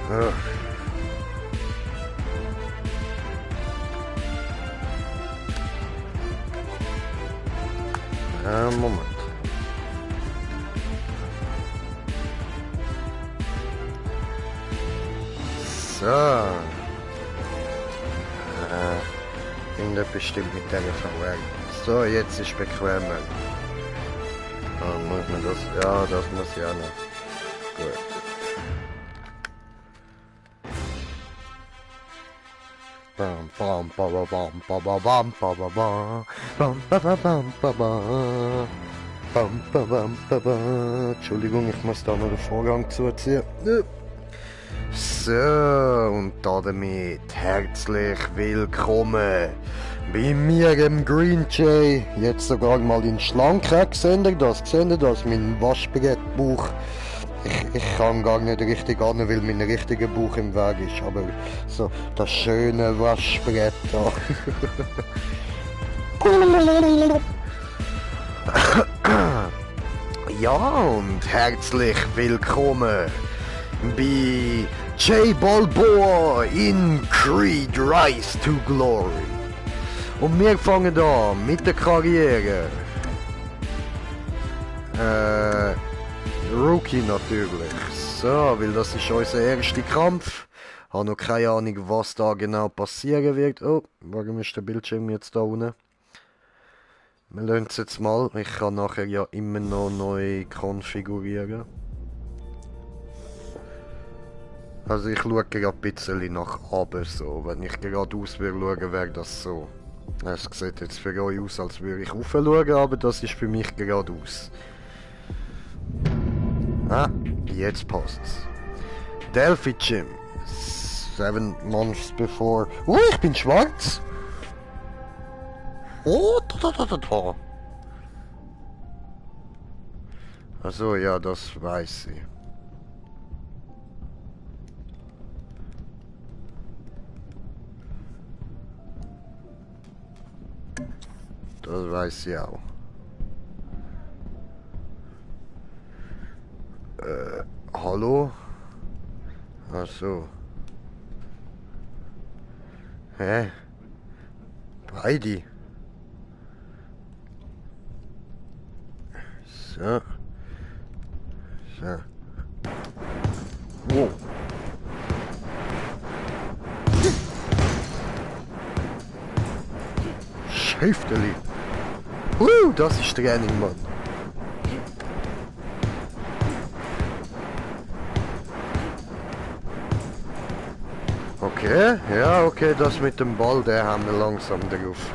Ja. Moment. So. Irgendetwas stimmt mit der VR. So, jetzt ist bequemer. Muss man das? Ja, das muss ja noch. Gut. Bam bam bam bam bam bam bam bam bam bam bam bam bam bam bam bam. Entschuldigung, ich muss da noch den Vorgang zuziehen. So, und damit herzlich willkommen bei mir im Green Jay. Jetzt sogar mal in Schlankheit seht ihr das, mein Waschbrettbauch. Ich kann gar nicht richtig an, weil mein richtiger Bauch im Weg ist, aber so das schöne Waschbrett da. Ja, und herzlich willkommen bei J Balboa in Creed Rise to Glory. Und wir fangen an mit der Karriere. Rookie natürlich. So, weil das ist unser erster Kampf. Habe noch keine Ahnung, was da genau passieren wird. Oh, warum ist der Bildschirm jetzt da unten? Wir lassen es jetzt mal. Ich kann nachher ja immer noch neu konfigurieren. Also ich schaue gerade ein bisschen nach oben so. Wenn ich geradeaus würde schauen, wäre das so. Es sieht jetzt für euch aus, als würde ich rauf schauen, aber das ist für mich geradeaus. Ah, jetzt passt's. Delphi Gym. 7 months before. Ich bin schwarz! Oh, da. Also ja, das weiß ich. Das weiß ich auch. Hallo? Ach so. Hä? Beide? So. So. Wow. Schäfteli. Das ist Training, Mann. Okay, ja, okay, das mit dem Ball, der haben wir langsam drauf.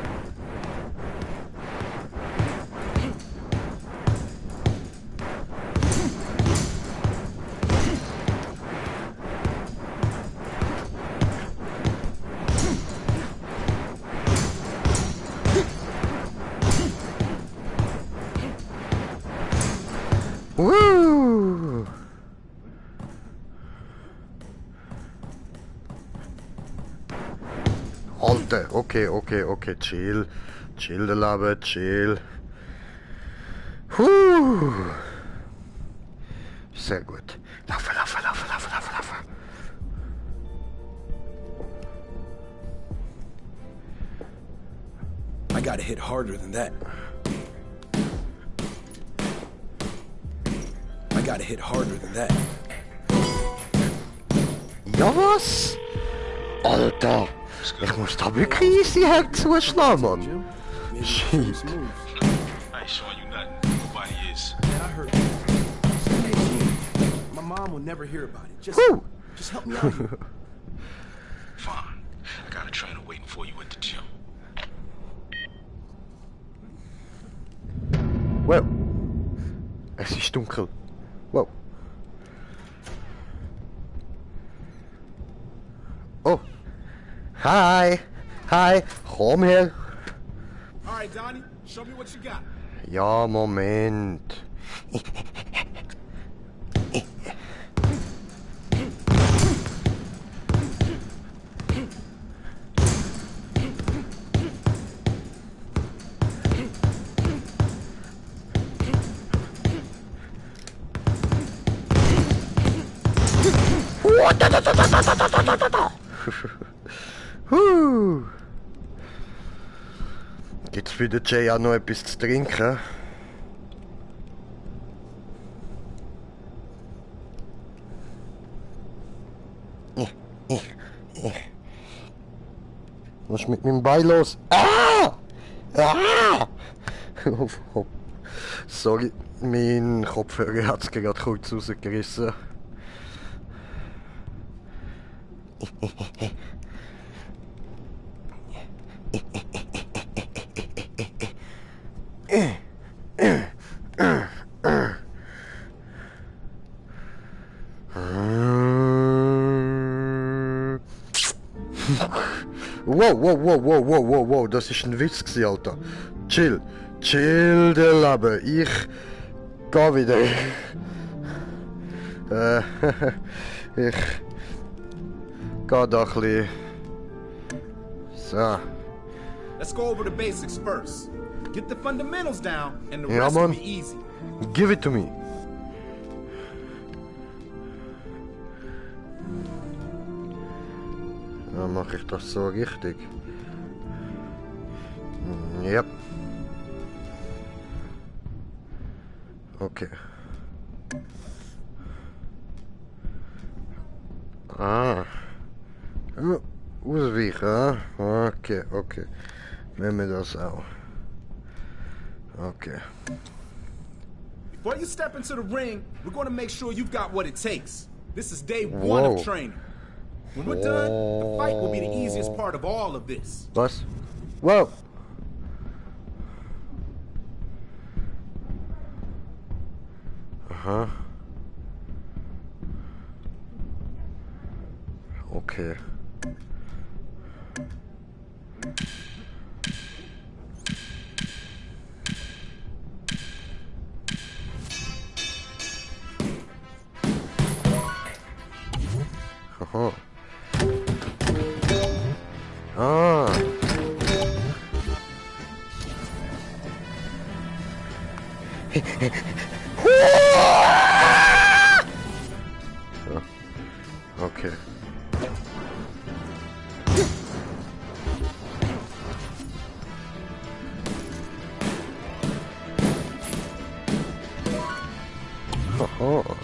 Alter, okay, chill. Chill, der Leben, chill. Sehr gut. Laufen. I gotta hit harder than that. I gotta hit harder than that. Ja, was? Alter, ich muss da wirklich easy herzuschlagen, Mann. Shit. I ain't showing you nothing. Nobody is. Yeah, I heard. My mom will never hear about it. Just help me out here. Fine. I got a trainer waiting for you at the gym. Wow. Es ist dunkel. Wow. Oh. Hi. Komm her. All right, Donnie. Show me what you got. Ja, Moment. What? Gibt's für den Jay auch noch etwas zu trinken? Was ist mit meinem Bein los? Ah! Ah! Sorry, mein Kopfhörer hat es gerade kurz rausgerissen. Wow, wow, wow, wow, wow, wow, wow, das ist ein Witz gewesen, Alter. Chill, chill, der Leben. Ich geh wieder. Ich geh da ein bisschen. So. Let's go over the basics first. Get the fundamentals down, and the Ja, rest will Mann. be easy. Give it to me. Ja, mache ich das so richtig? Yep. Okay. Ah. Ausweichen, ah? Okay, okay. Nehmen wir das auch. Okay. Before you step into the ring, we're going to make sure you've got what it takes. This is day one Whoa. of training. When we're done, the fight will be the easiest part of all of this. Was? Wow. Aha. Okay. Aha. Ah. Okay. Aha.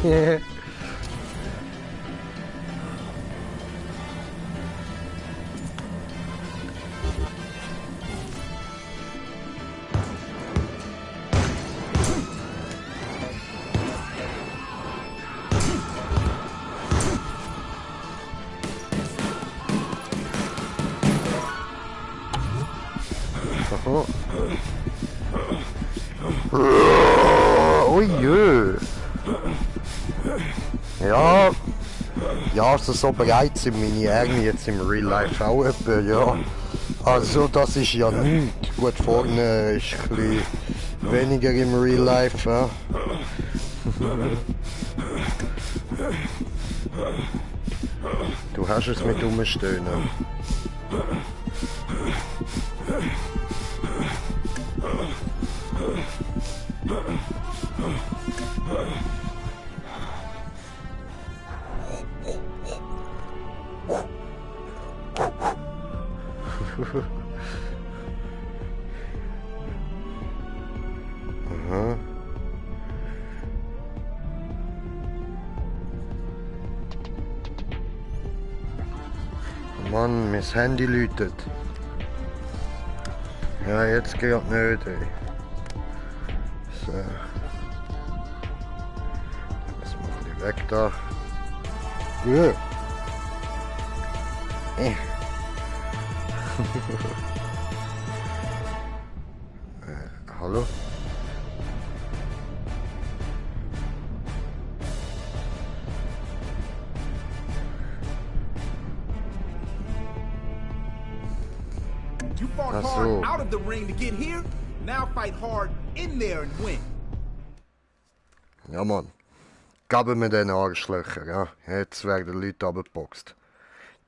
Yeah. Aha. Oh je. Ja. Ja, also so bereit sind meine Arme jetzt im Real Life auch etwa, ja. Also das ist ja nichts. Gut, vorne ist ein bisschen weniger im Real Life, ja. Du hast es mit umstöhnen. Aha. Mann, mein Handy läutet. Ja, jetzt geht nicht, ey. So. Das mach ich weg da. Ja. Hallo? You fought Ach hard so. out of the ring to get here. Now fight hard in there and win. Ja, Mann. Gaben wir den Arschlöcher, ja. Jetzt werden die Leute abgeboxt.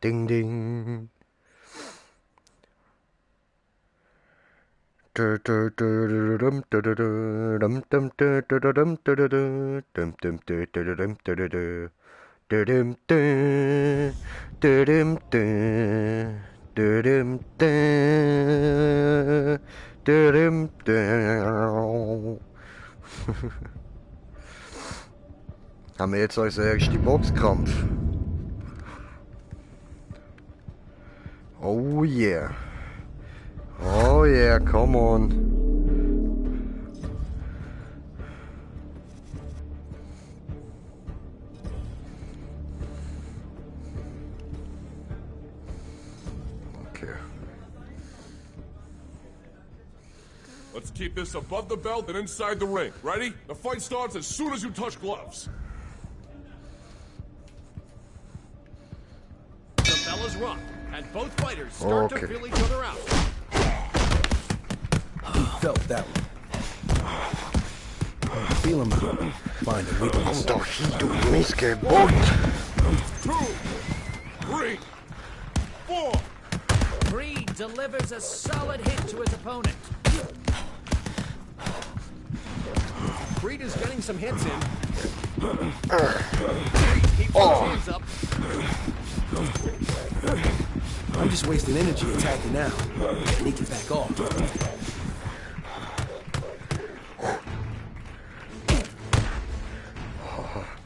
Ding, ding. Haben wir jetzt unseren ersten Boxkampf? Oh yeah. Oh yeah, come on. Okay. Let's keep this above the belt and inside the ring. Ready? The fight starts as soon as you touch gloves. The bell is rung, and both fighters start to feel each other out. He felt that one. Feel him find a weakness. Kom toch hier, du Missgeburt! 2, 3, 4. Creed delivers a solid hit to his opponent. Creed is getting some hits in. Creed keeps his hands up. I'm just wasting energy attacking now. I need to back off.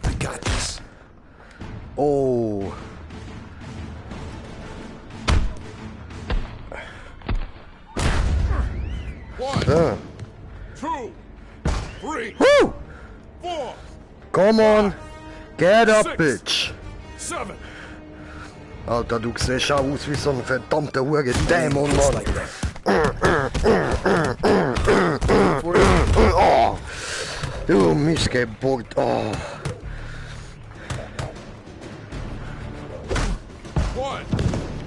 I got this. Oh. One, Ja. 2, 3, Woo! 4, Come on! Get up, Six. bitch! 7. Alter, du siehst auch aus wie so ein verdammter Dämon, Just Mann! like that. Oh, du Missgeburt! Oh. 1,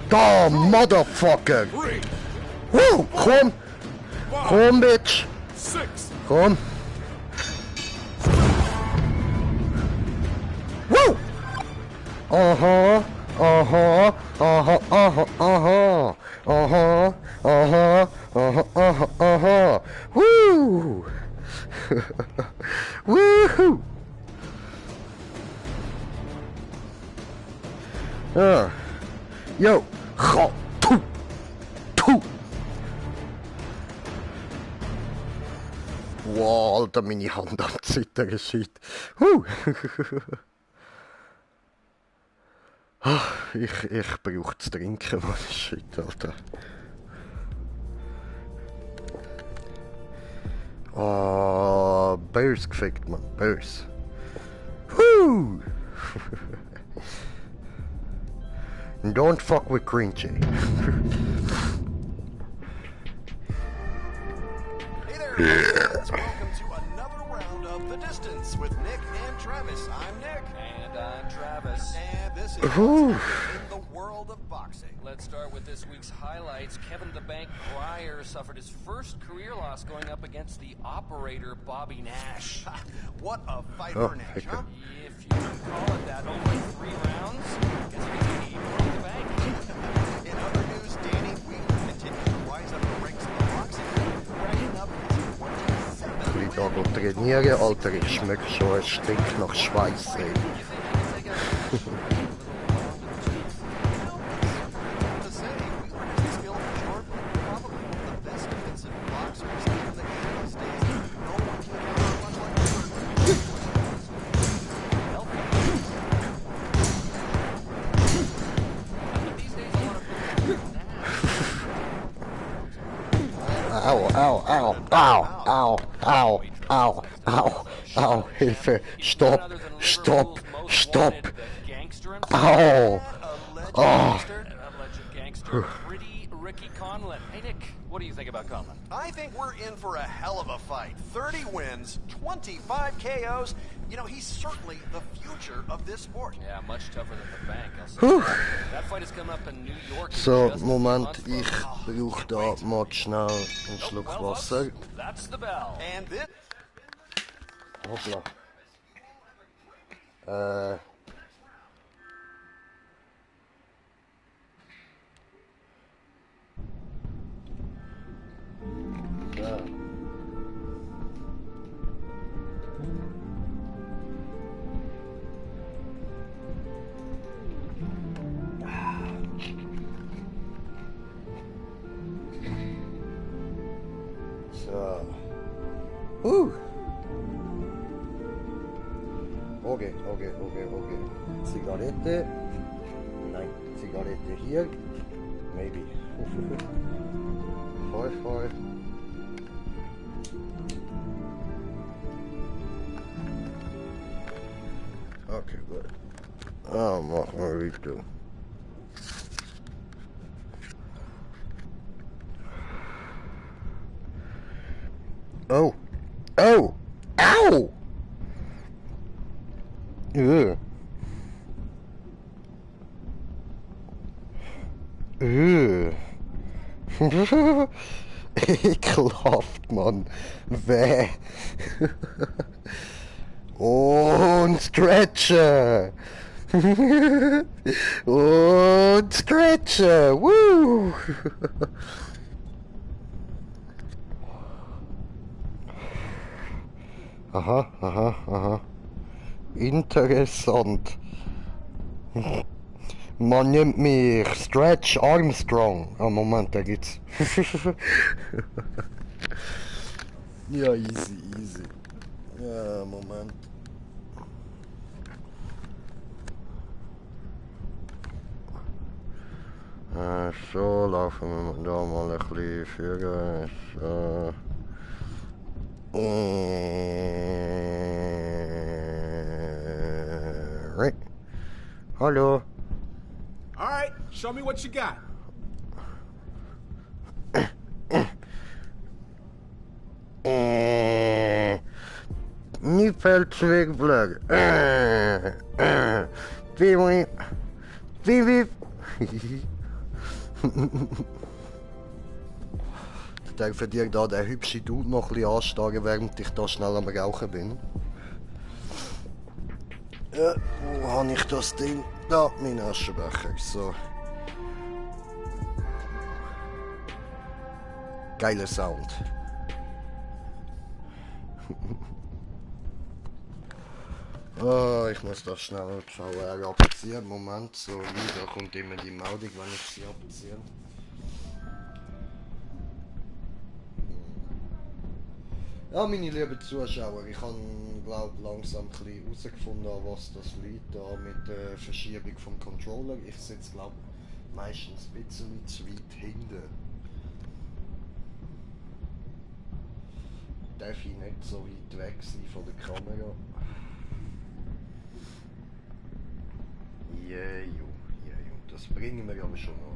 Da, Motherfucker! 3, Woo! Komm! 5, Komm, bitch! 6. Komm! Woo! Aha! Aha! Aha! Aha! Aha! Aha! Aha! Aha! Aha! Aha! Woo! Woohoo! Ah. Yo! Ga! Toe! Toe! Wow, Alter, meine Hand am Zittern, shit. Ich brauche zu trinken, Mann, shit, Alter. Ah, Bears gefickt, Mann, Bears. Woo! Don't fuck with Cringy. Hey there, friends. Welcome to another round of The Distance with Nick and Travis. I'm Nick. And I'm Travis. And this is Ooh. what's happening in the world of boxing. Let's start with this week's highlights. Kevin the Bank Pryor suffered his first career loss going up against the operator Bobby Nash. What a fight Oh, for Nash, okay. huh? If you can call it that, only 3 rounds. Guess he broke the bank. In other news, Danny Wheaton continues to rise up the ranks of the boxing league, ranking up to 27. Ich da go trainieren, Alter, ich schmeck schon, es stinkt nach Schweiß, ey. To say, Wheaton is a skilled and sharp, probably one of the best defensive boxers in the game these days. No one can counter much like Wheaton. These days, a lot of people Au, au, au, au, au, au, au, au, au, Hilfe, stopp, stopp, stopp, au, Alleged oh. gangster. alleged gangster, Pretty Ricky Conlon. Hey, Nick, what do you think about Conlon? I think we're in for a hell of a fight. 30 wins, 25 KOs. You know, he's certainly the future of this sport. Yeah, much tougher than the bank. I'll say Puh. that. That fight is coming up in New York. in So, just a few Moment, months. ich brauche da mal schnell einen Oh, Schluck well, Wasser. folks, that's the bell. And this... Hoppla. Okay. Zigarette. Nein, Zigarette hier. Maybe. Voll. Okay, gut. Ah, machen wir weiter. Oh! Ow! Ugh. Ekelhaft, Mann. Weh. Und stretchen. Und stretchen. Woo. Aha. Interessant. Man nennt mich Stretch Armstrong. Ah, Moment, da geht's. Ja, easy. Ja, Moment. So, laufen wir da mal ein bisschen führen. So. Right. Hallo. All right, show me what you got. Niet veel zweekvlug. Piep. Ich denke, für dich da den hübschen Dude noch ein bisschen anstarren, während ich da schnell am Rauchen bin. Ja, wo habe ich das Ding? Da, mein Aschenbecher. So. Geiler Sound. Oh, ich muss das schnell die VR abziehen. Moment, so, da kommt immer die Meldung, wenn ich sie abziehe. Ja, meine lieben Zuschauer, ich habe, glaube langsam ein bisschen herausgefunden, an was das liegt da mit der Verschiebung vom Controller. Ich sitze, glaube meistens ein bisschen zu weit hinten. Darf ich nicht so weit weg sein von der Kamera. Jeju. Das bringen wir aber schon noch.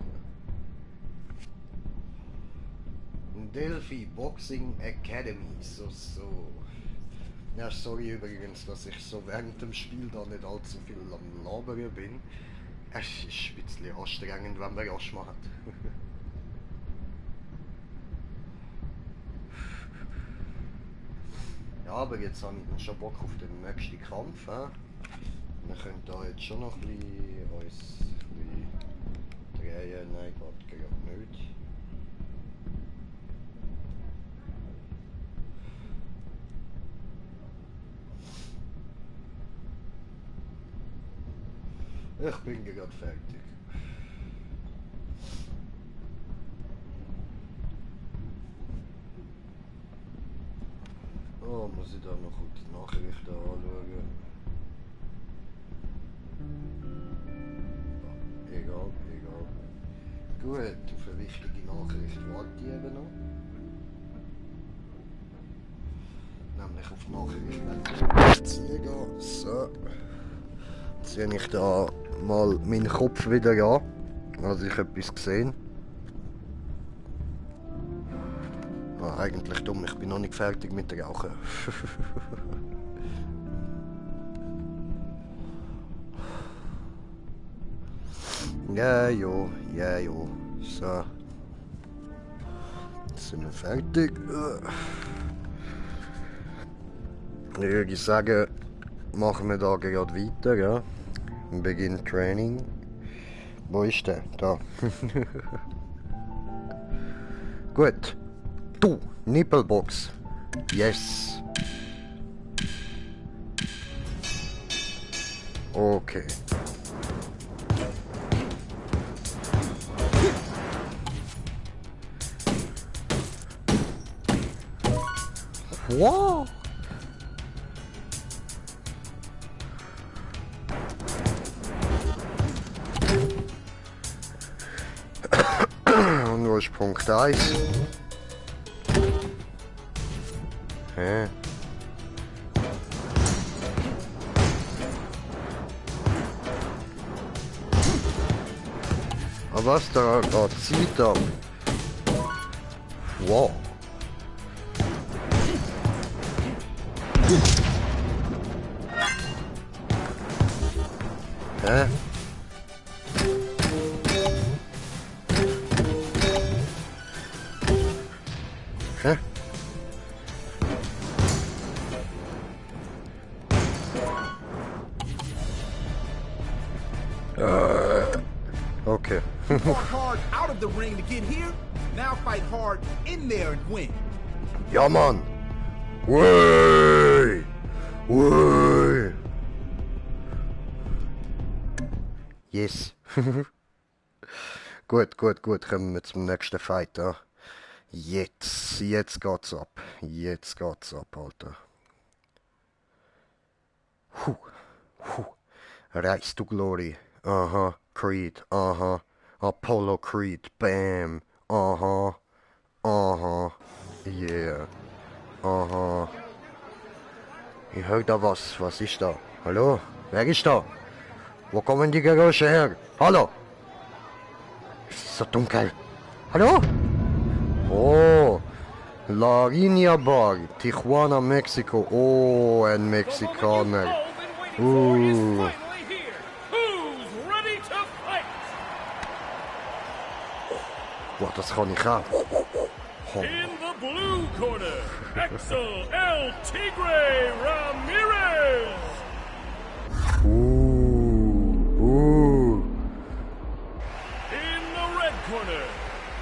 Delphi Boxing Academy, so. Ja, sorry übrigens, dass ich so während dem Spiel da nicht allzu viel am Labern bin. Es ist ein bisschen anstrengend, wenn man Asthma hat. Ja, aber jetzt habe ich dann schon Bock auf den nächsten Kampf. Wir können da jetzt schon noch ein bisschen uns drehen. Nein, geht gerade nicht. Ich bin gerade fertig. Oh, muss ich da noch kurz die Nachrichten anschauen? Egal. Gut, auf eine wichtige Nachricht warte ich eben noch. Nämlich auf die Nachricht ziehen gehen. So. Jetzt ziehe ich da mal meinen Kopf wieder an. Also ich etwas gesehen. Ah, eigentlich dumm, ich bin noch nicht fertig mit dem Rauchen. Ja, jo. So. Jetzt sind wir fertig. Ich würde sagen, machen wir da gerade weiter, ja. Beginn Training. Wo ist der? Da. Gut. Du, Nippelbox. Yes. Okay. Wow. ist Punkt 1. Hä? Aber was da gerade zieht da? Wow. Hä? Hä? Okay. Fought hard out of the ring to get here. Now fight hard in there and win. Ja, Mann. Wey. Wey. Yes. Gut. Kommen wir zum nächsten Fight, ja. Jetzt geht's ab. Alter. Rise to Glory. Aha. Creed. Aha. Apollo Creed. Bam. Aha. Yeah. Aha. Ich höre da was. Was ist da? Hallo? Wer ist da? Wo kommen die Geräusche her? Hallo? Es ist so dunkel. Hallo? Oh. La Línea Bar. Tijuana, Mexiko. Oh, ein Mexikaner. Boah, das kann ich auch. In the blue corner, Axel El Tigre Ramirez. In the red corner,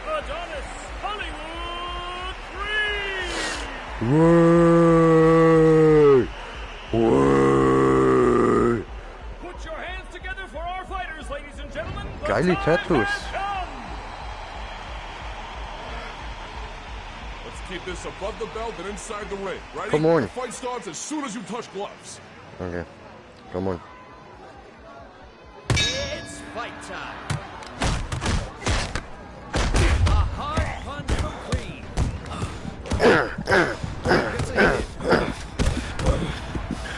Adonis Hollywood Creed. Put your hands together for our fighters, ladies and gentlemen. Geile Tattoos. Keep this above the belt and inside the ring. Ready? Come on. The fight starts as soon as you touch gloves. Okay, come on. It's fight time. A hard punch from Creed.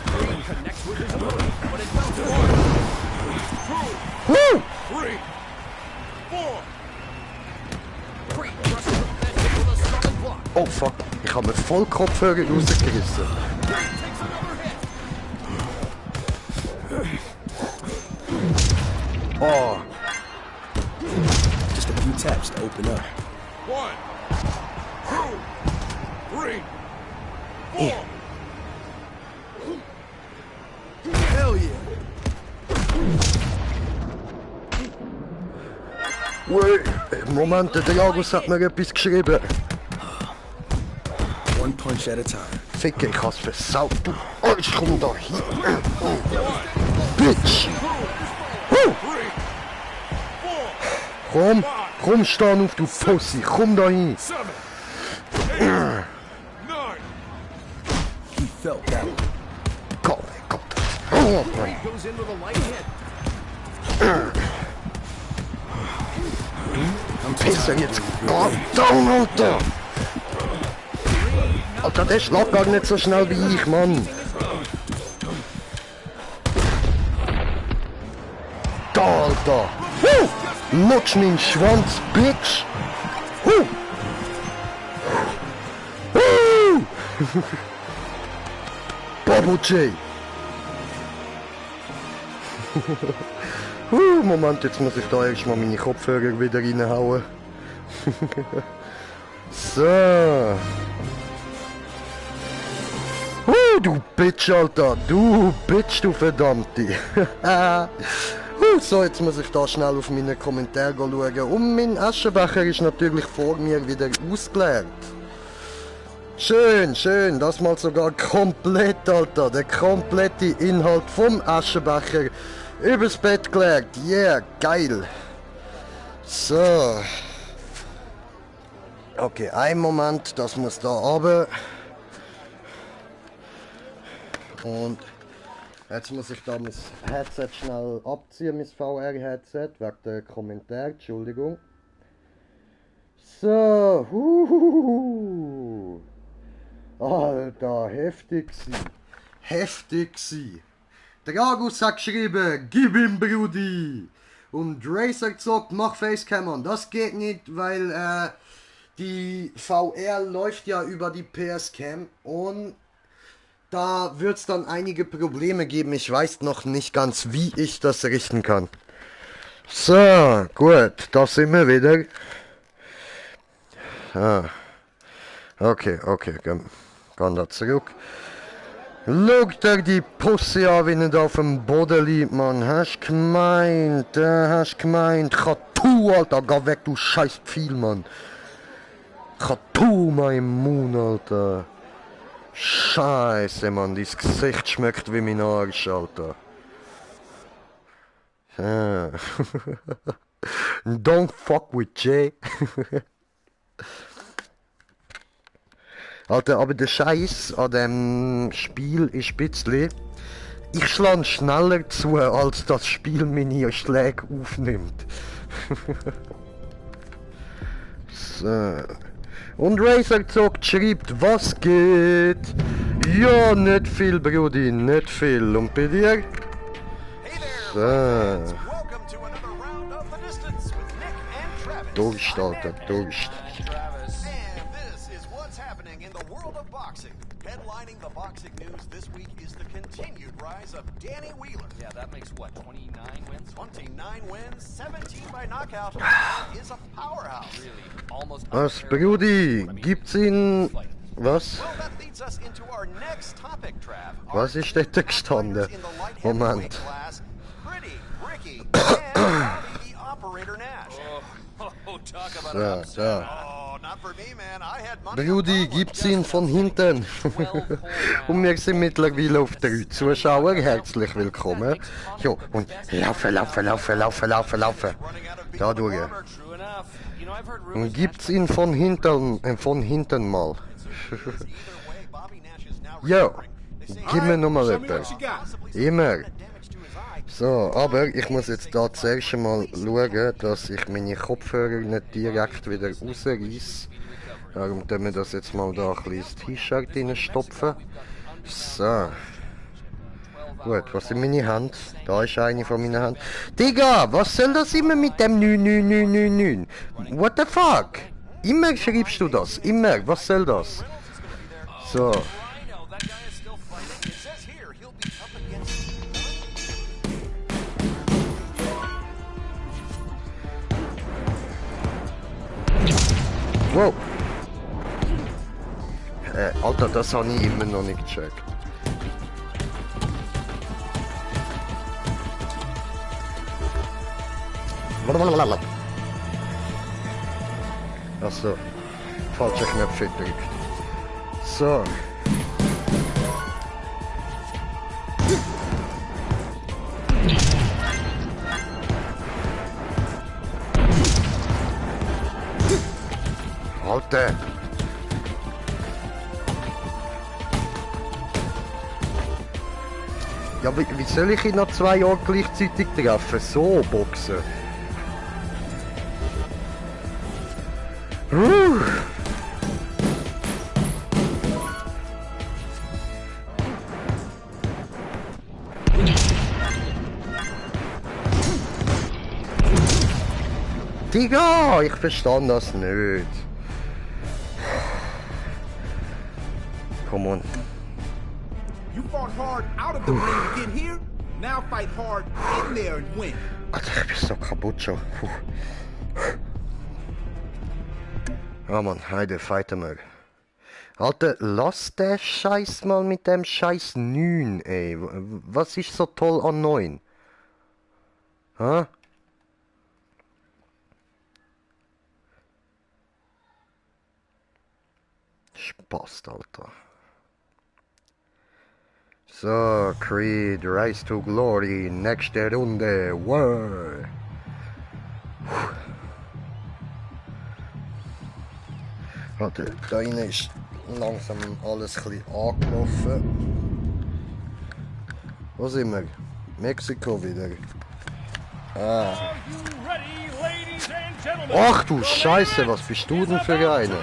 Creed connects with his opponent, but it bounces forward. 2, 3, 4. Creed crushes the fence with a solid block. Oh fuck, ich habe mir voll Kopfhörer rausgerissen. Creed takes another hit. Oh, Just a few taps to open up. 1, 2, 3, 4. Hell yeah! wait, Moment, der Jagos hat mir etwas geschrieben. One punch at a time. Ficke, ich hab's versaut. Du Arsch, komm da hin. Bitch! Komm, stehen auf, du Pussy. Komm da hin. 7, 8, 9. He felt that one. Gott, Gott. Oh, Mann. Goes in with a light hit. Pisser jetzt. Gott, down, Alter. Alter, der schlägt gar nicht so schnell wie ich, Mann. Da, Alter. Lutsch meinen Schwanz, Bitch. Bobo J. Moment, jetzt muss ich da erstmal meine Kopfhörer wieder reinhauen. So. Du Bitch, Alter. Du Bitch, du Verdammte. So, jetzt muss ich da schnell auf meine Kommentare schauen. Und mein Aschenbecher ist natürlich vor mir wieder ausgeleert. Schön, schön. Das mal sogar komplett, Alter. Der komplette Inhalt vom Aschenbecher übers Bett geleert. Yeah, geil. So. Okay, einen Moment. Das muss da runter. Und jetzt muss ich da mein Headset schnell abziehen, mein VR-Headset, wegen der Kommentare, Entschuldigung. So, Alter, heftig gsi. Heftig gsi. Der Agus hat geschrieben, gib ihm Brudi. Und Racer gesagt, mach Facecam an. Das geht nicht, weil die VR läuft ja über die PS-Cam und da wird es dann einige Probleme geben. Ich weiß noch nicht ganz, wie ich das richten kann. So, gut, da sind wir wieder. Okay, gehen da zurück. Schau dir die Pusse an, wenn er da auf dem Boden liegt, Mann. Hast gemeint, Katu, Alter, geh weg, du scheiß Pfeil, Mann. Katu, mein Mund, Alter. Scheiße, Mann, dein Gesicht schmeckt wie mein Arsch, Alter. Don't fuck with Jay. Alter, aber der Scheiß an dem Spiel ist ein bisschen, ich schlage schneller zu, als das Spiel meine Schläge aufnimmt. So. Und Razorzock schreibt, was geht? Ja, nicht viel, Brudi, nicht viel. Und bei dir? So. Durst, Alter, Durst. Headlining the boxing news this week is the continued rise of Danny Wheeler. Yeah, that makes what, 29 wins? 29 wins, 17 by knockout. Is a powerhouse. Really, almost. Was, Brudi, gibt's ihn... Was? Well, that leads us into our next topic, Trav. Was ist dort gestanden? Moment. Pretty Ricky and Bobby the Operator Nash. Oh, talk about So, an upset. so. Oh, not for me, man. I had money. Brudi, gibt's ihn von hinten. Und wir sind mittlerweile auf 3 Zuschauer. Herzlich willkommen. Ja, und laufen. Da durch. True enough. You know, I've heard rumors. Und gibt's ihn von hinten mal. Ja, gib mir nochmal Show me what etwas. you got. Immer. So, aber ich muss jetzt da zuerst mal schauen, dass ich meine Kopfhörer nicht direkt wieder rausreiße. Darum tun wir das jetzt mal da ein kleines T-Shirt reinstopfen. So. Gut, was in meine Hand? Da ist eine von meinen Händen. Digga, was soll das immer mit dem 99999? What the fuck? Immer schreibst du das, immer. Was soll das? So. Rhino, that guy is still fighting. It says here he'll be up against. Wow. Alter, das habe ich immer noch nicht gecheckt. Achso. Falscher Knopf gedrückt. So. Alter. Ja, wie soll ich ihn nach 2 Jahren gleichzeitig treffen? So boxen. Digga, ich verstehe das nicht. Come on. You fought hard out of the ring to get here. Now fight hard in there and win. Alter, ich bin so kaputt schon. Puh. Ja Mann, heide, fighten wir. Alter, lass den Scheiß mal mit dem Scheiß 9, ey. Was ist so toll an 9? Hä? Spaß, Alter. So, Creed, Rise to Glory, nächste Runde. Wow. Warte, da innen ist langsam alles ein bisschen angelaufen. Wo sind wir? Mexiko wieder. Ah. Are you ready, ladies and gentlemen. Ach du Scheiße, was bist du denn für eine?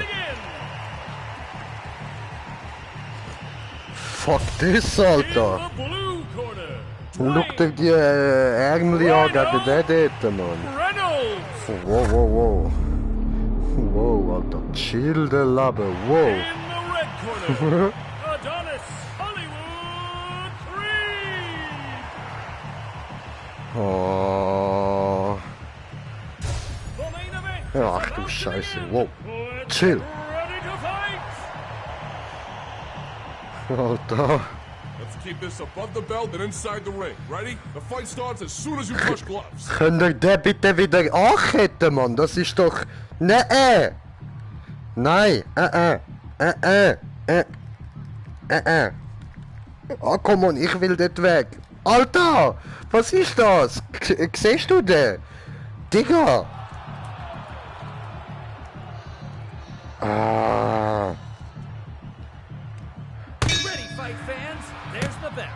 Fuck this, Alter. The blue corner. Schau dir die Ärmel an gegen den dort, Mann. Reynolds. Wow, wow, wow. Wow, Alter, chill de Labe, wow. In the red corner. Adonis Hollywood Creed. Oh. The main event. Ja, ach du Scheiße, wow. Chill. Ready to fight. Alter. Let's keep this above the belt and inside the ring. Ready? The fight starts as soon as you touch gloves. Könnt ihr den bitte wieder anketten, Mann? Das ist doch... Nee! Nein! Ah, komm on, ich will dort weg. Alter! Was ist das? Siehst du den? Digga! Ah... Ready, fight fans? There's the bell.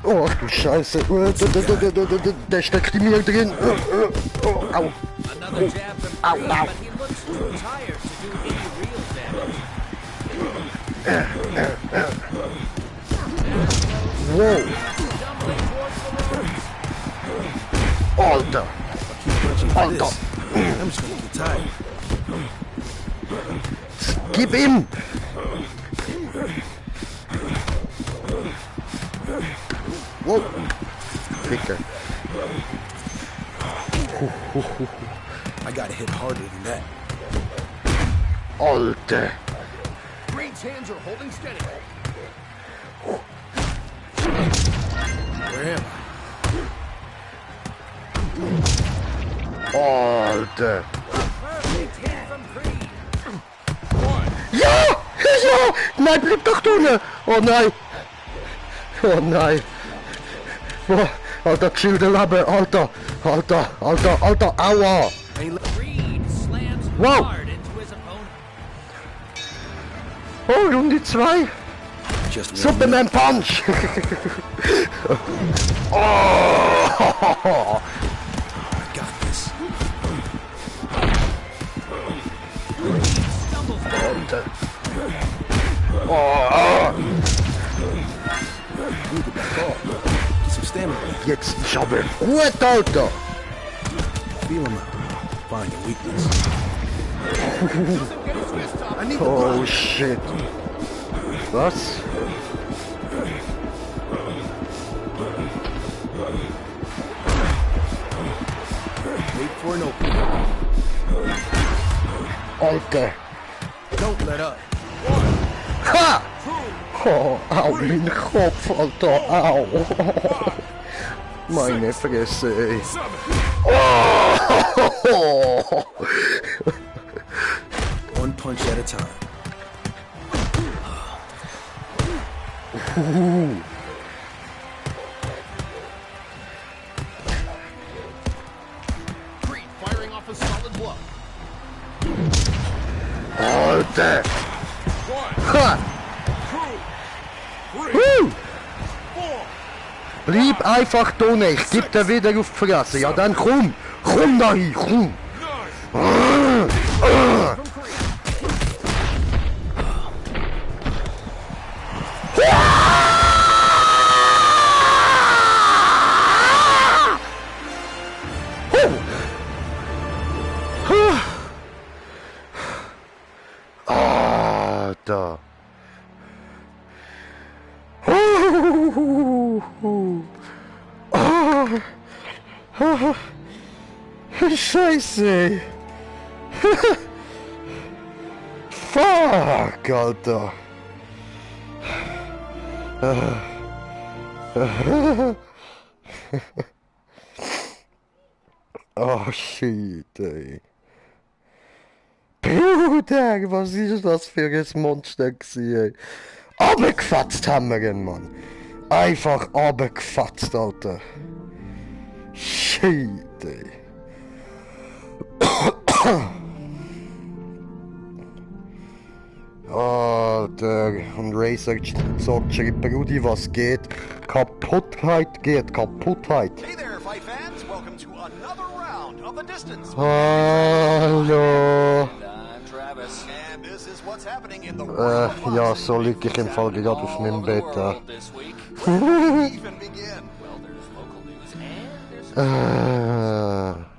Oh, ach du Scheiße. Der steckt in mir drin. Oh, au. Another jab from Ow, Creed, ow. but he looks too tired to do any real damage. Wow. Stumbling towards the ropes. Alter. Punching for Alter. this. I'm just gonna get tired. Gib ihm. Wow. Ficker. I gotta hit harder than that. Alter. Creed's hands are holding steady. Where am Alter. Perfect hit from Creed. Ja! Ja! Nein, bleib doch drinnen! Oh nein! Oh nein! Oh, Alter, chill de Labe! Alter! Alter! Alter! Alter! Aua! Creed slams Wow. hard into his opponent. Oh, Runde 2! I? Just one Superman Punch! Oh! I got this. Stumbles back. Alter! Oh! Need to be caught. Get some stamina. Jetzt Jabbe! Gut, Alter! Feel him out. Find your weakness. Oh shit! Was? Wait for an opening. Alter! Don't let up. Ha! Oh, au, mein Kopf, Alter, au! Meine Fresse, ey! Oh! One punch at a time. Creed firing off a solid blow. Alter! One, Ha! two, three, Woo! four. Bleib einfach da nicht, ich geb dir wieder auf die Fresse. Ja dann komm! Komm da hin, komm! Alter! Scheiße! Fuck, Alter! Oh shit, ey. Bruder, was ist das für ein Monster gewesen, ey? Abgefatzt haben wir ihn, Mann. Einfach abgefatzt, Alter. Shit, ey. Alter, und Razer sagt, schreibt Rudi, was geht? Kaputtheit geht, Kaputtheit. Hey there, fight fans! Welcome to another round round of the distance. Hallo. I'm Travis. And this is what's happening in the world of Ja, boxing. so lieg ich im Fall gerade auf meinem Bett. World this week. Where do we even begin? Well, there's local news and there's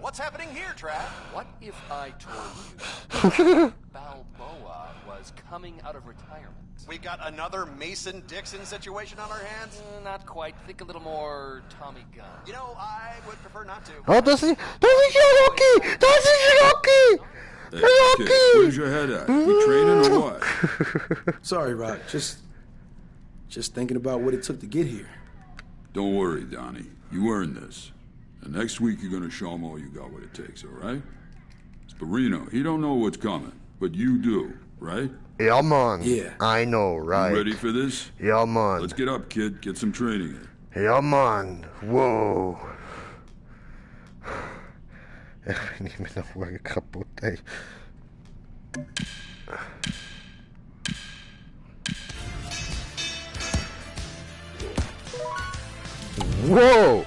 What's happening here, Trav? What if I told you Balboa was coming out of retirement? We got another Mason Dixon situation on our hands? Not quite. Think a little more Tommy Gunn. You know, I would prefer not to. Oh, das ist ja Rocky! Das ist Rocky! Hey, kid, Rocky! where's your head at? You training or what? Sorry, Rock. Just thinking about what it took to get here. Don't worry, Donnie. You earned this. And next week you're gonna show him all you got what it takes, all right? Sparino, he don't know what's coming, but you do, right? Ja, Mann. Yeah. I know, right? You ready for this? Ja, Mann. Let's get up, kid. Get some training in. Ja, Mann. Wow. Ich bin nicht mehr noch Uhr kaputt, ey. Wow.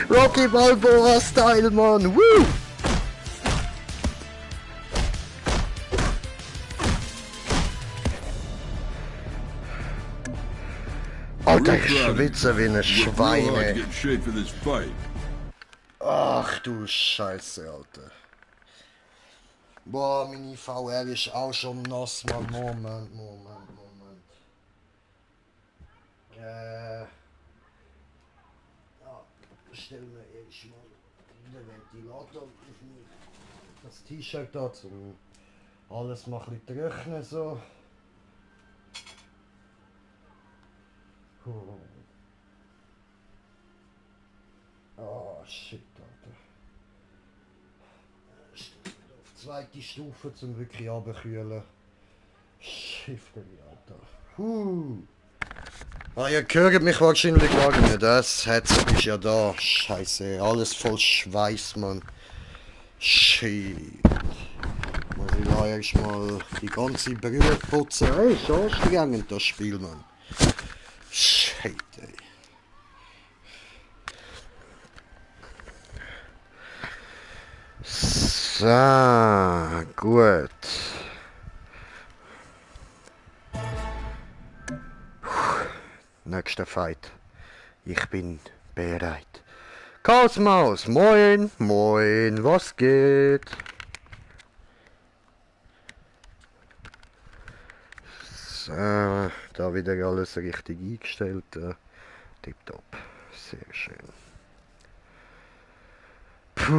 Rocky Balboa Style, Mann! Woo! Alter, ich schwitze wie ein Schwein, Real hard to ey. get in shape for this fight. Ach du Scheiße, Alter. Boah, meine VR ist auch schon nass, Mann. Moment. Stell mir erst mal den Ventilator auf das T-Shirt da, um alles mal ein bisschen trocknen, so. Oh shit, Alter. Auf zweite Stufe zum wirklich runterkühlen. Schiffeli, Alter. Ah, ihr hört mich wahrscheinlich gar nicht. Das Headset ist ja da. Scheiße, alles voll Schweiß, Mann. Shit. Muss ich da erstmal die ganze Brille putzen. Ey, ist anstrengend, das Spiel, Mann. Shit, ey. So, gut. Nächster Fight. Ich bin bereit. Cosmos, moin, was geht? So, da wieder alles richtig eingestellt. Tipptopp, sehr schön. Puh,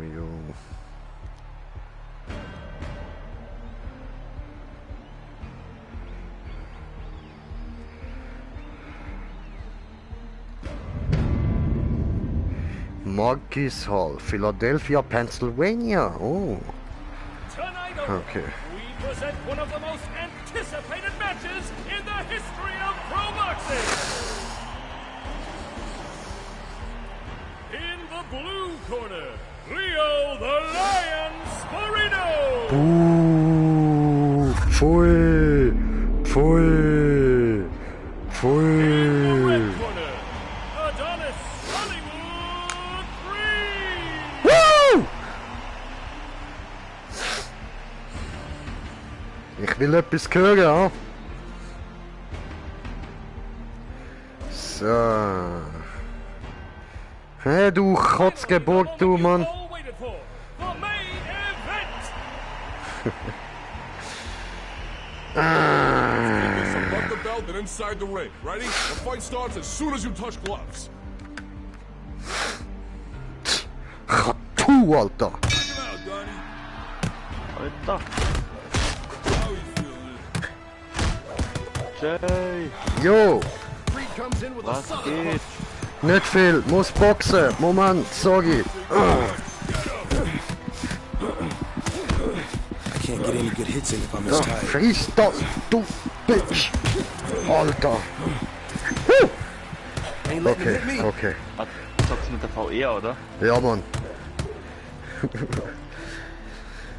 jo. Marquis Hall, Philadelphia, Pennsylvania. Oh, Tonight, okay. we present one of the most anticipated matches in the history of pro boxing. In the blue corner, Leo the Lion Sparino. Pfui. In the red corner, Adonis Hollywood Green. Woo! Ich will etwas hören, ja? So. Hey, du Kotzgeburt, du Mann. All waited for, the main event. It's above the belt and inside the ring. Ready? The fight starts as soon as you touch gloves. du, Alter? Alter. Jay. Jo, Was geht? nicht viel, muss boxen. Moment, sorry. I can't get any good hits in if I'm as tired. Friss das, du Bitch. Alter. Ain't letting him Okay, hit me. okay. Zockst mit der VR, oder? Ja, Mann.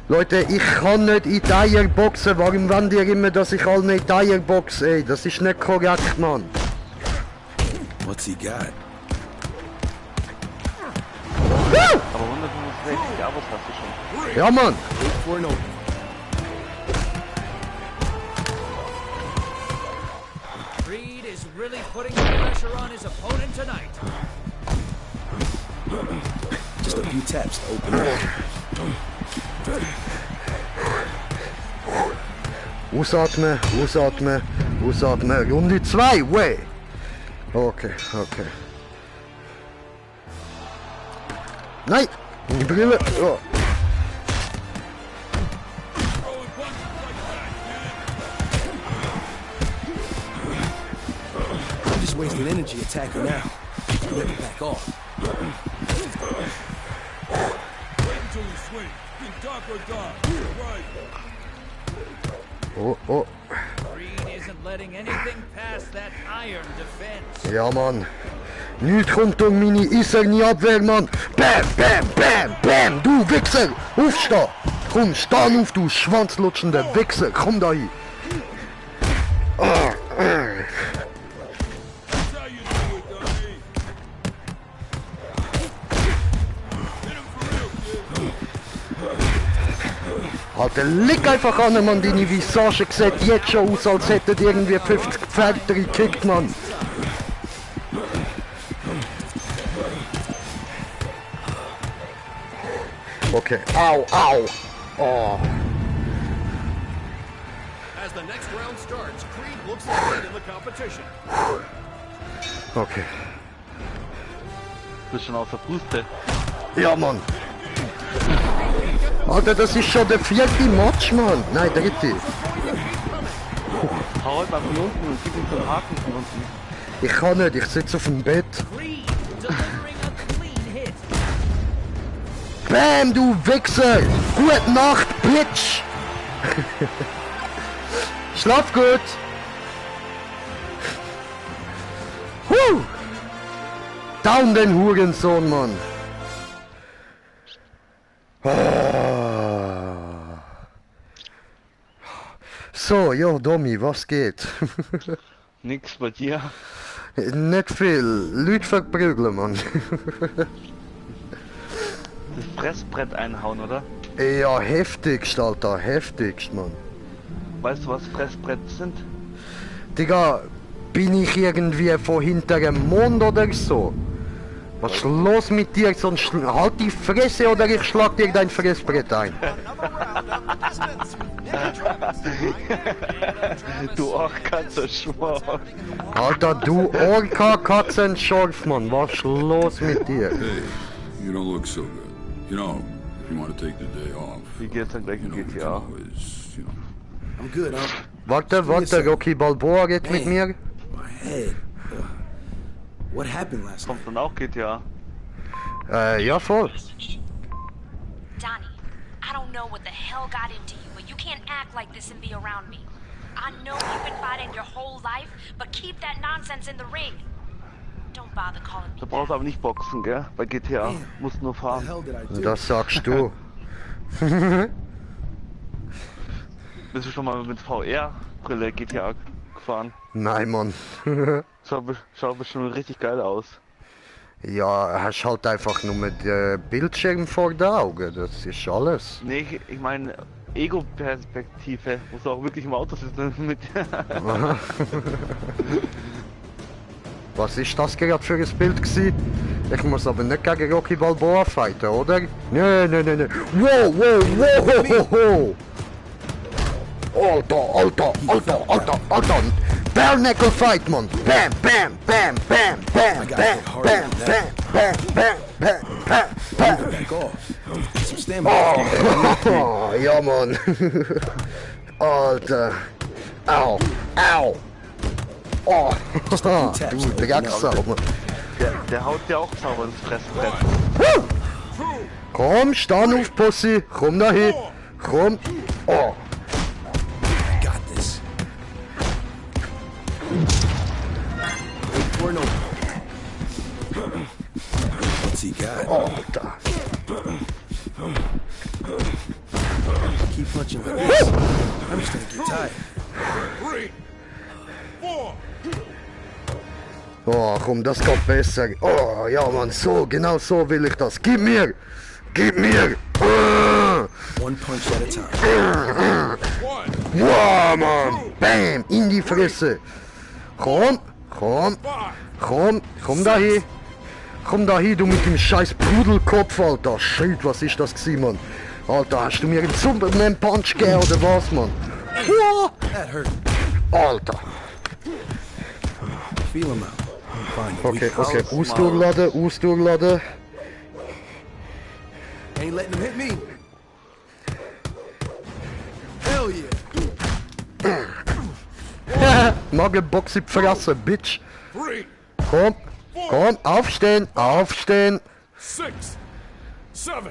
Leute, ich kann nicht in die Eier boxen. Warum wollt ihr immer, dass ich alle in die Eier boxe? Ey, das ist nicht korrekt, Mann. What's he got? Aber 165 Abos hast du schon. Ja, Mann. 8-4-0. Creed is really putting the pressure on his opponent tonight. Just a few taps to open up. Ausatmen, ausatmen, ausatmen. Runde 2, way. Okay, okay. Nein, die Brille. Oh. I'm just wasting energy attacking now. Let it back off. Oh, oh. Creed isn't letting anything past that iron defense. Ja, Mann. Nichts kommt um meine eiserne Abwehr, Mann. Bam, bam, bam, bam. Du Wichser. Aufstehen. Komm, steh auf, du schwanzlutschender Wichser. Komm da hin. Alter, leg einfach an, Mann, deine Visage sieht jetzt schon aus, als hättet irgendwie 50 Pferde gekickt, Mann. Okay, au, au. Oh. As the next round starts, Creed looks ahead in the competition. Okay. Bist schon auf der Puste. Ja, Mann. Alter, das ist schon der 4. Match, Mann. Nein, 3. Hau halt mal von unten und gib ihm so einen Haken von unten. Ich kann nicht, ich sitze auf dem Bett. Creed delivering a clean hit. Bam, du Wichser! Gute Nacht, Bitch! Schlaf gut! Down den Hurensohn, Mann! So, ja, Domi, was geht? Nix bei dir. Nicht viel. Leute verprügeln, Mann. Das Fressbrett einhauen, oder? Ja, heftigst, Alter, heftigst, Mann. Weißt du, was Fressbrett sind? Digga, bin ich irgendwie von hinter einem Mond oder so? Was ist los mit dir? Sonst halt die Fresse oder ich schlag dir dein Fressbrett ein. Du Orca-Schmorf. Alter, du Orca-Katzenschorf, Mann. Was ist los mit dir? Hey, you don't look so good. You know, if you want to take the day off, Wie geht's dann gleich in we can GTA? always, you know. I'm good, Warte, Rocky Balboa geht mit mir. My head. What happened last night? Kommt dann auch GTA? Ja, voll. Donnie, I don't know what the hell got into you, but you can't act like this and be around me. I know you've been fighting your whole life, but keep that nonsense in the ring. Don't bother calling me Du brauchst aber nicht boxen, gell? Bei GTA. Musst nur What the fahren. hell did I do? Das sagst du. Bist du schon mal mit VR-Brille GTA gefahren? Nein, Mann. Schaut bestimmt richtig geil aus. Ja, hast halt einfach nur mit Bildschirm vor den Augen. Das ist alles. Nee, ich meine Ego-Perspektive. Musst du auch wirklich im Auto sitzen mit. Was ist das gerade für ein Bild gewesen? Ich muss aber nicht gegen Rocky Balboa fighten, oder? Nee. Wow. Alter. Bare knuckle fight, man. Bam. bam, bam, bam, bam, bam. Back off. Some stamina. Oh, ja, Mann. Alter. Au, au. Oh, du Drecksau, Mann. Der haut dir auch sauber ins Fressbrett. Komm, stand auf, Pussy. Komm da hin. Komm. Oh. Got this. Wait, no. What's he got? Oh, da. Keep punching like this. I'm just gonna get tired. 3, 4. Oh, komm, das geht besser. Oh, ja, Mann, so, genau so will ich das. Gib mir! Gib mir! One punch at a time. Wow, Mann! Bam! In die Fresse! Komm, komm, komm, komm da hin! Komm da hin, du mit dem scheiß Pudelkopf, Alter! Shit, was ist das gewesen, Mann? Alter, hast du mir einen Superman-Punch gegeben, oder was, Mann? That hurt. Alter! Feel him out. Fine. Okay, okay, ausdurchladen, ausdurchladen. Ain't letting him hit me. Hell yeah. Magenbox in die Fresse, Bitch! 3, Komm, komm, aufstehen, aufstehen! 6, 7.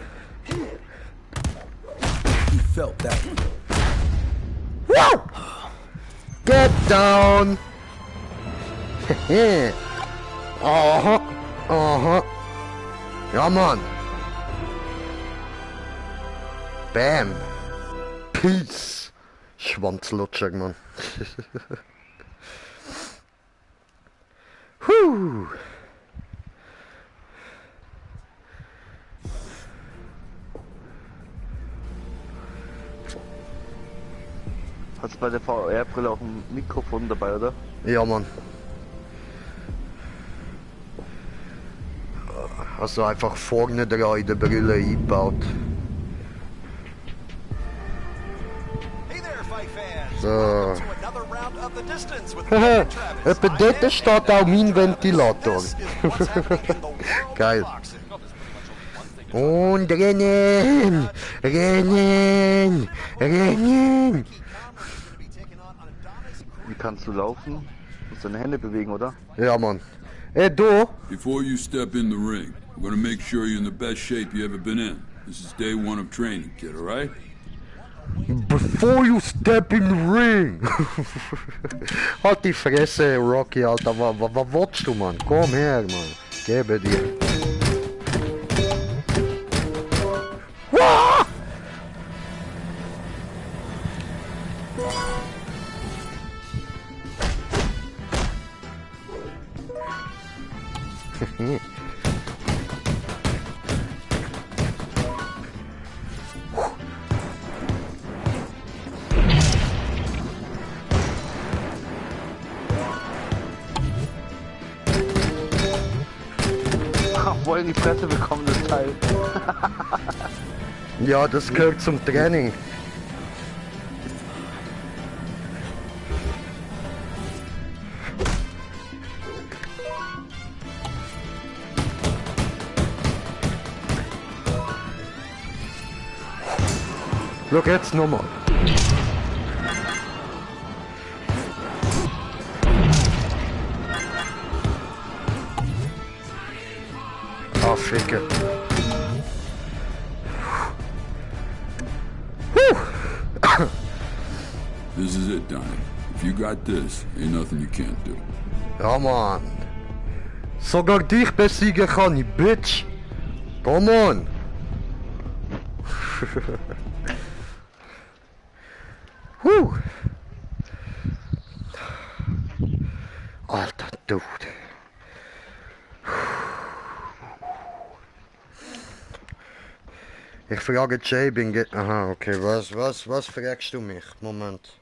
He felt that. Wow! Get down! Aha, aha. Ja, Mann. Bam. Peace. Schwanzlutscher, Mann. Huh. Hast du bei der VR-Brille auch ein Mikrofon dabei, oder? Ja, Mann. Also einfach vorne dran in der Brille eingebaut. So. Etwa dort steht auch mein Ventilator. Geil. Und rennen! Rennen! Rennen! Wie kannst du laufen? Du musst deine Hände bewegen, oder? Ja, Mann. Hey, du! Before you step in the ring, we're gonna make sure you're in the best shape you ever been in. This is day one of training, kid, alright? Before you step in the ring! Halt die Fresse, Rocky, Alter. Was willst du, Mann? Komm her, Mann. Gebe dir. Ah! Voll in die Fresse bekommen, das Teil. Ja, das gehört zum Training. Schau jetzt nochmal. Ah, Ficke. This is it, Donnie. If you got this, ain't nothing you can't do. Ja, Mann. Sogar dich besiegen kann ich, Bitch. Come on. Alter Dude. Ich frage Jay, aha, okay, was fragst du mich? Moment.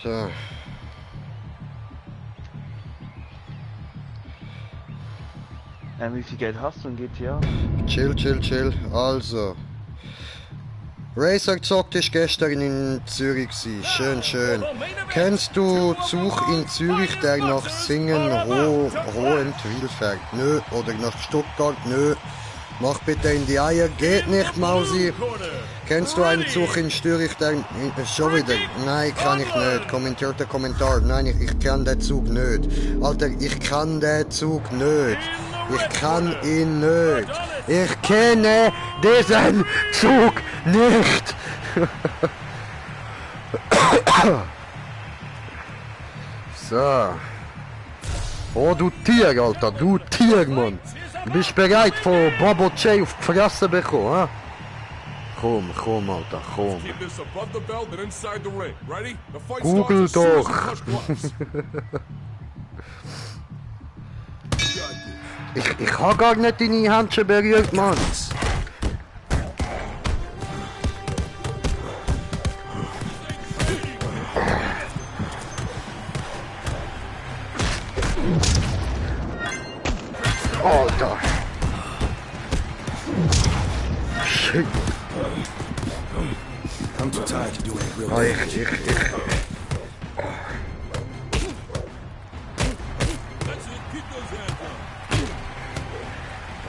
So. Wie viel Geld hast du in GTA? Chill. Also. Razor Zockt ist gestern in Zürich gewesen. Schön, schön. Kennst du Zug in Zürich, der nach Singen Hohenwil fährt? Nö. Oder nach Stuttgart? Nö. Mach bitte in die Eier. Geht nicht, Mausi. Kennst du einen Zug in Zürich, der... Schon wieder? Nein, kann ich nicht. Kommentiert der Kommentar. Nein, ich kann den Zug nicht. Alter, ich kann den Zug nicht. Ich kann ihn nicht. Ich kenne diesen Zug nicht. So. Oh, du Tier, Alter. Du Tier, Mann. Du bist bereit, von Bobo J auf die Fresse zu bekommen, ha? Komm, komm, Alter, komm. Google doch. Ich hab gar nicht deine Händchen berührt, Mann. Alter. Shit. I'm too tired to do any real Oh, damage.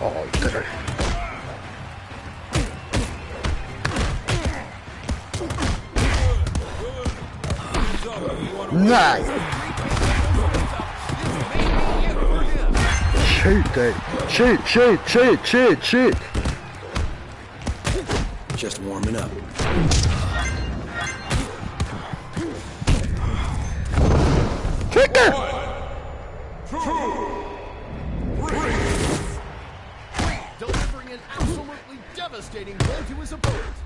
Alter. Nein! Shit, ey. Shit. Just warming up. Ficker! Delivering an absolutely devastating blow to his opponent.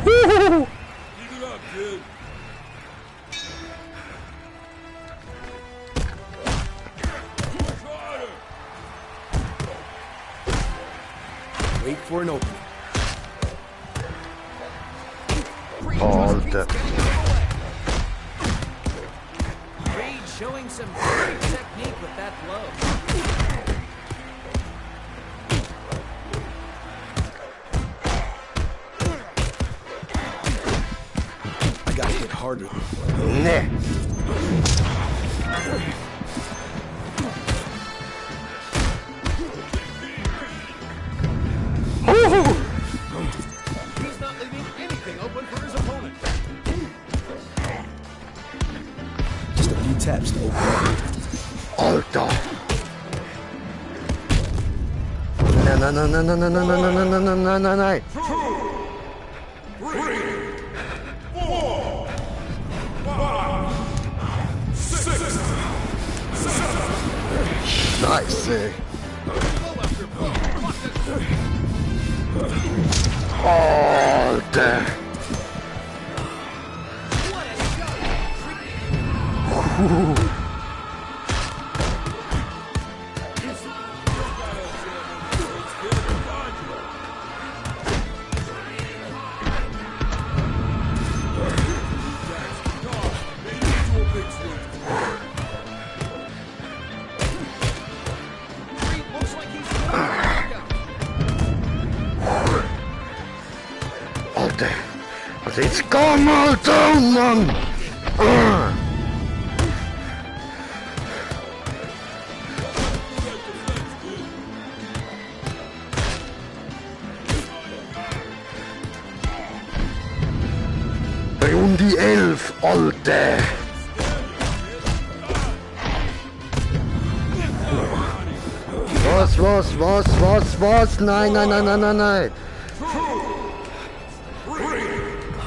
Woohoo! Keep it up, kid. Wait for an opening. Alter. Reed showing some great technique with that blow. I got hit harder. Nee. He's not leaving anything open for his opponent. Just a few taps to open up. Alter. Nein. Scheiße. Alter. Alter. Also jetzt komm, Alter, Mann. Runde 11, Alter. Was? Nein.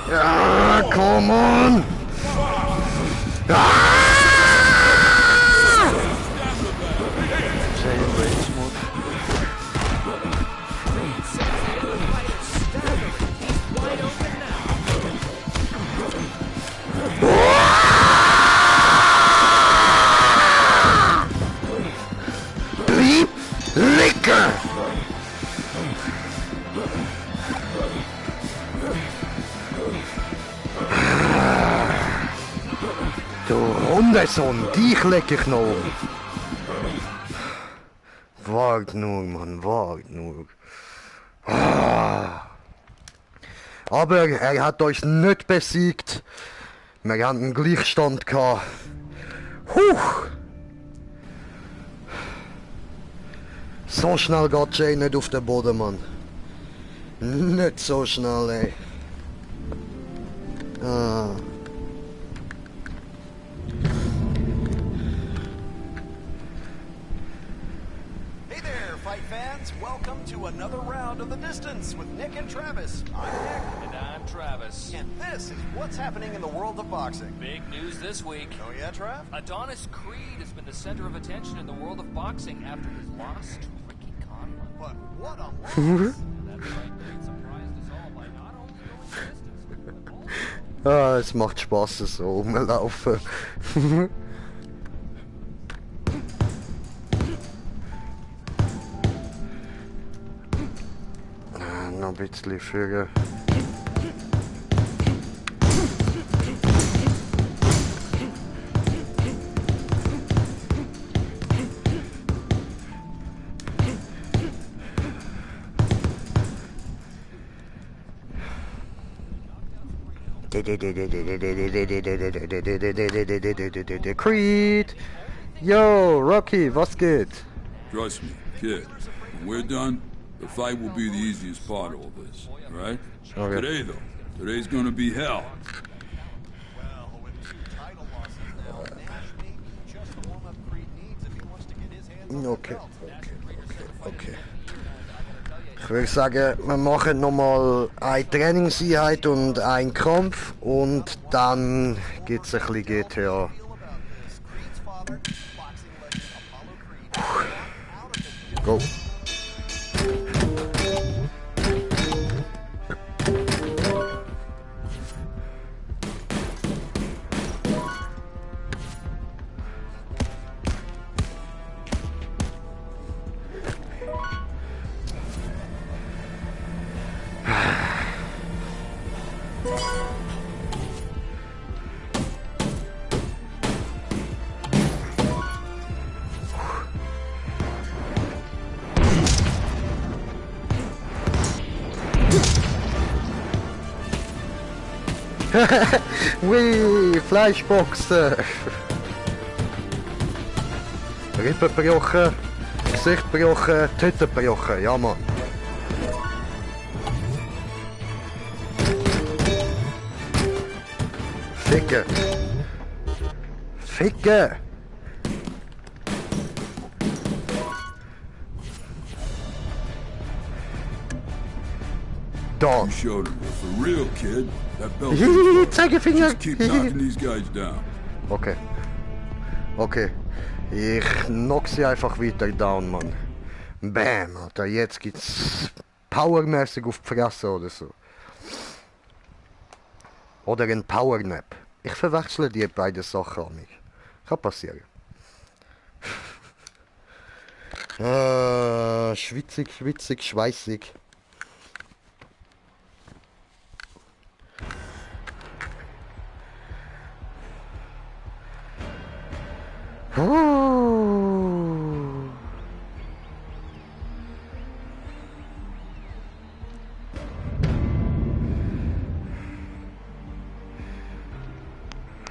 Ja, come on! Ah! Bleib licken! Du Hundesohn, dich leck ich noch um. Wart nur, Mann, wart nur. Ah. Aber er hat euch nicht besiegt. Wir haben einen Gleichstand gehabt. Huch! So schnell geht Jay nicht auf den Boden, Mann. Nicht so schnell, ey. Ah. Hey there, fight fans! Welcome to another round of The Distance with Nick and Travis. I'm Nick. And I'm Travis. And this is what's happening in the world of boxing. Big news this week. Oh yeah, Trav? Adonis Creed has been the center of attention in the world of boxing after his loss to Ricky Conlon. But what a loss! That's right, Creed surprised us all by not only going the distance, but also... Ah, es macht Spaß, so rumlaufen. Noch ein bisschen führen. Creed! Yo, Rocky, was geht? Trust me, kid. When we're done, the fight will be the easiest part of all this, alright? Okay. Today, though, today's gonna be hell. Well, with 2 title losses now, Nash may be just the warm-up Creed needs if he wants to get his hands on the Okay, belt. okay. Ich würde sagen, wir machen nochmal eine Trainingseinheit und einen Kampf und dann gibt es ein bisschen GTA. Go. Wee, Fleischboxen! Rippen gebrochen, Gesicht gebrochen, Tüten gebrochen, ja Mann. Ficken! Ficken! Da! You showed him. For real, kid. That belt. Zeigefinger! Just keep knocking these guys down. Okay. Okay. Ich knock sie einfach weiter down, Mann. Bam, Alter. Jetzt geht's powermäßig auf die Fresse oder so. Oder ein Powernap. Ich verwechsle die beiden Sachen an mich. Kann passieren. Schwitzig, schwitzig, schweißig.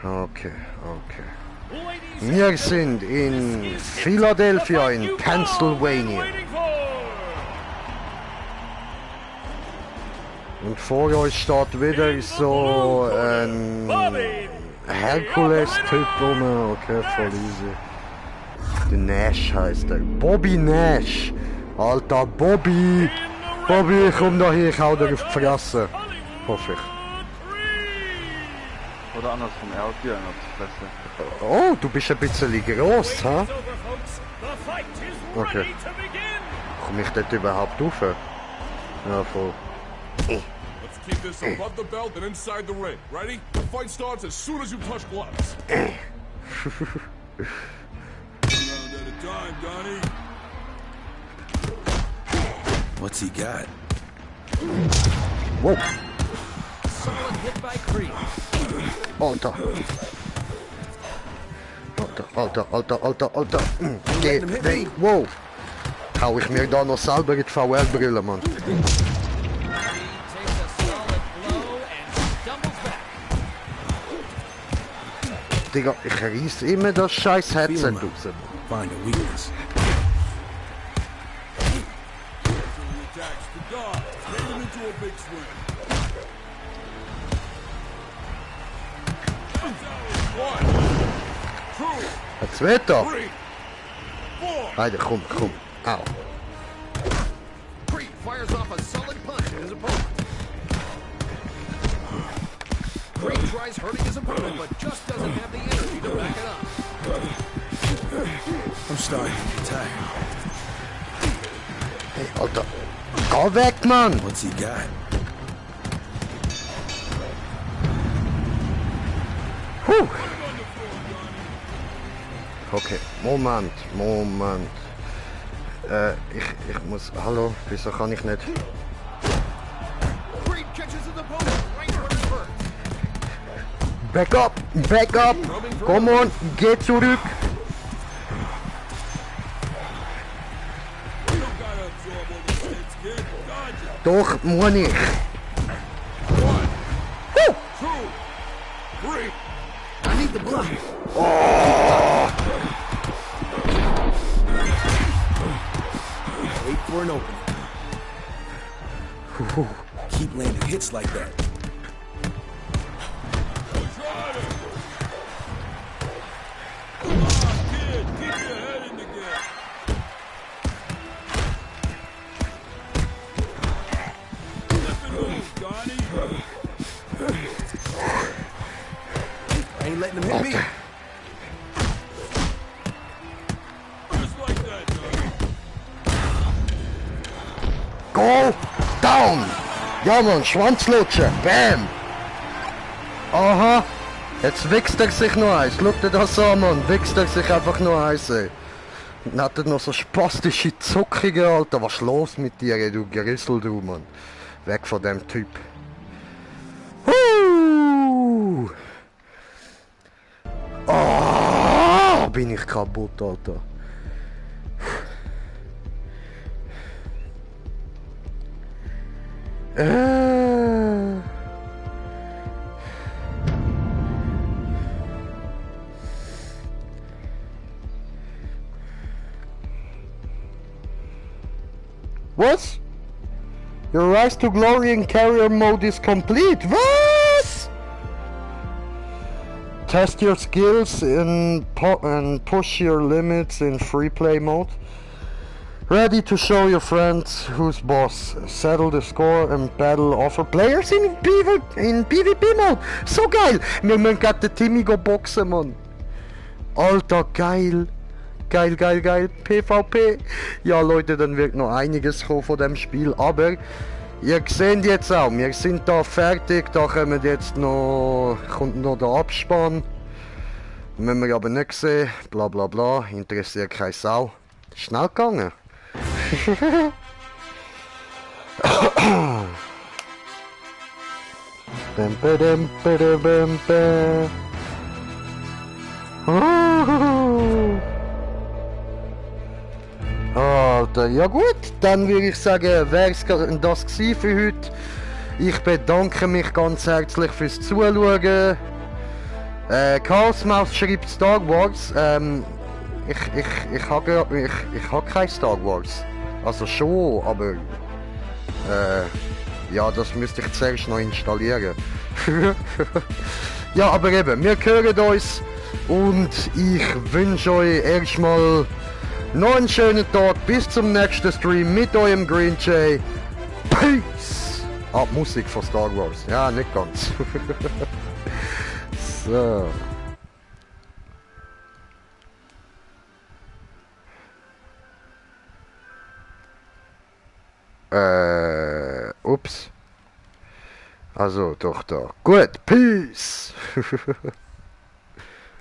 Okay, okay. Wir sind in Philadelphia in Pennsylvania. Und vor euch steht wieder so ein Herkules-Typ rum. Okay, voll easy. Der Nash heißt er. Bobby Nash. Alter, Bobby. Bobby, komm da hier, ich hau dir auf die Fresse. Hoffe ich. Oder andersrum, er haut dir noch auf die Fresse. Oh, du bist ein bisschen groß, ha? Okay. Komm ich dort überhaupt rauf? Ja, voll. Let's keep this above the belt and inside the ring. Ready? The fight starts as soon as you touch gloves. Round at a time, Donnie. What's he got? Whoa. Solid hit by Creed. Alter. Alter. Geh weg. Wow. Hau ich mir da noch selber in die VR-Brille, Mann. Digga, ich reiß immer das scheiß Headset raus. Find a weakness. Ein zweiter. Heide, komm. Au. Creed fires off a solid punch at his opponent. Creed tries hurting his opponent, but just doesn't have the energy to back it up. I'm starting to get tired. Hey, Alter. Geh weg, Mann! What's he got? Puh. Okay, Moment. Ich muss... Hallo, wieso kann ich nicht... Creed catches his opponent right where he's hurt. Back up! Come on, geh zurück! Doch, muss ich! I need the block. Oh! Wait for an opening. Keep landing hits like that. I ain't letting him hit me. Go down! Ja, Mann, Schwanzlutsche! Bam! Aha! Jetzt wichst er sich noch eins. Schau dir das an, Mann. Wichst er sich einfach noch eins, ey. Dann hat er noch so spastische Zuckige, Alter. Was ist los mit dir, ey, du Gerissel, du, Mann? Weg von dem Typ. Oh, bin ich kaputt, Alter. What? Your rise to glory in carrier mode is complete. What? Test your skills and push your limits in free play mode. Ready to show your friends who's boss. Settle the score and battle offer players in PvP mode. So geil! Wir müssen gerade den Timmy go boxen, Mann. Alter, geil. Geil. PvP. Ja, Leute, dann wird noch einiges kommen von dem Spiel. Aber ihr seht jetzt auch, wir sind da fertig. Da kommt jetzt noch, kommt noch der Abspann. Müssen wir aber nicht sehen. Bla bla bla. Interessiert keine Sau. Schnell gegangen. Alter, ja gut, dann würde ich sagen, wäre es das gewesen für heute. Ich bedanke mich ganz herzlich fürs Zuschauen. Chaosmaus schreibt Star Wars. Ich habe kein Star Wars. Also schon, aber ja, das müsste ich zuerst noch installieren. Ja, aber eben, wir hören uns und ich wünsche euch erstmal noch einen schönen Tag. Bis zum nächsten Stream mit eurem Green Jay. Peace! Ah, Musik von Star Wars. Ja, nicht ganz. So. Ups. Also, doch da. Gut, peace.